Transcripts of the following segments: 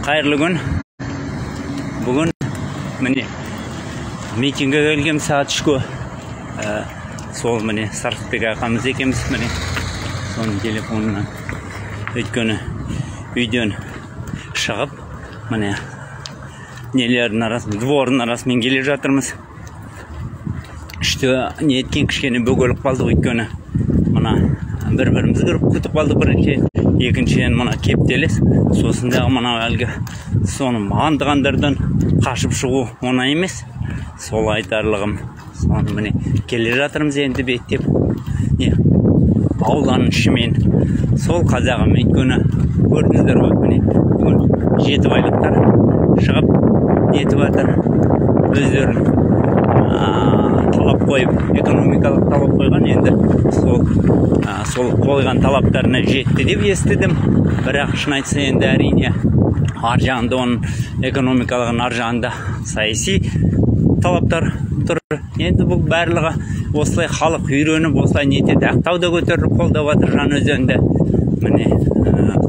Қайырлы күн. Бүгін міне митингге келгем сағат 3-ке. Сол міне Сартбек ағамыз екеуміз міне соның телефонынан. Өйткені үйден шығып міне нелердің арасы, двордың арасымен келе жатырмыз. Үште не еткен кішкене бөгеліп қалдық, өйткені мына бір-бірімізді көріп күтіп қалдық бірінші, екіншіден мына кептеліс, сосын дағы мына әлгі соны аңдығандардан қашып шығу оңай емес. Сол айтарлығым. Соны міне келе жатырмыз енді беттеп не ауланың ішімен. Сол қазағым, өйткені көрдіңіздер ғой, міне бүгін жетібайлықтар шығып нетіп жатыр, өздерін талап қойып, экономикалық талап қойған, енді сол қойған талаптарына жетті деп естідім. Бірақ шын айтса енді әрине ар жағында оның экономикалығының ар жағында саяси талаптар тұр. Енді бұл барлығы осылай халық үйреніп, осылай нетеді. Ақтауда көтеріліп қолдап жатыр Жаңаөзенді. Міне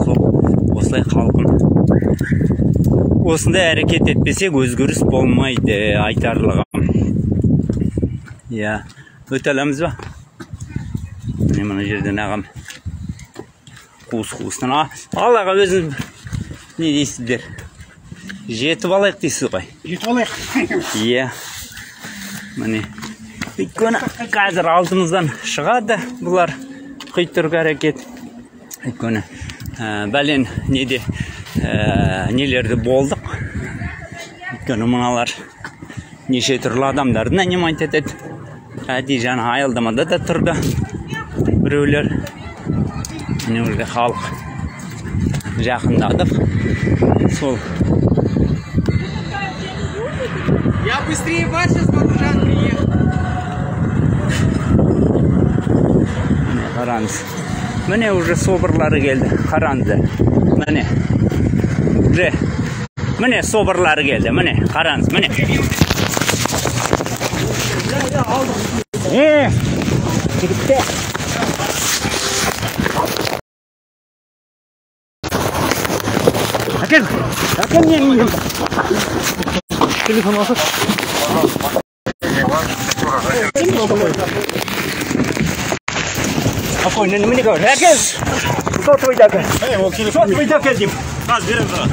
сол осылай халқым осындай әрекет етпесек өзгеріс болмайды, айтарлығым. Иә, өте аламыз ба? Міне мына жерден ағам қуыс-қуыстан. Ал аға, өзіңіз не дейсіздер? Жетіп алайық дейсіз ғой? Жетіп алайық. Иә. Міне. Өйткені қазір алдымыздан шығады бұлар қитұрқы әрекет. Өйткені бәлен неде нелерді болдық. Өйткені мыналар неше түрлі адамдарды нанимать етеді. Әдейі жаңа аялдамада да тұрды біреулер. Міне уже халық жақындадық. Сол. Я быстрее вас сейчас Бабужан приехал. Міне қараңыз. Міне уже собырлары келді. Қараңыздар. Міне. Уже. Міне собырлары келді. Міне қараңыз. Міне. Жігіттер. Әкел, әкел менің. Телефон алса. Спокойно, не говори. Әкел. Сотовый әкел. Сотовый әкел деймін. Қазір беремін саған.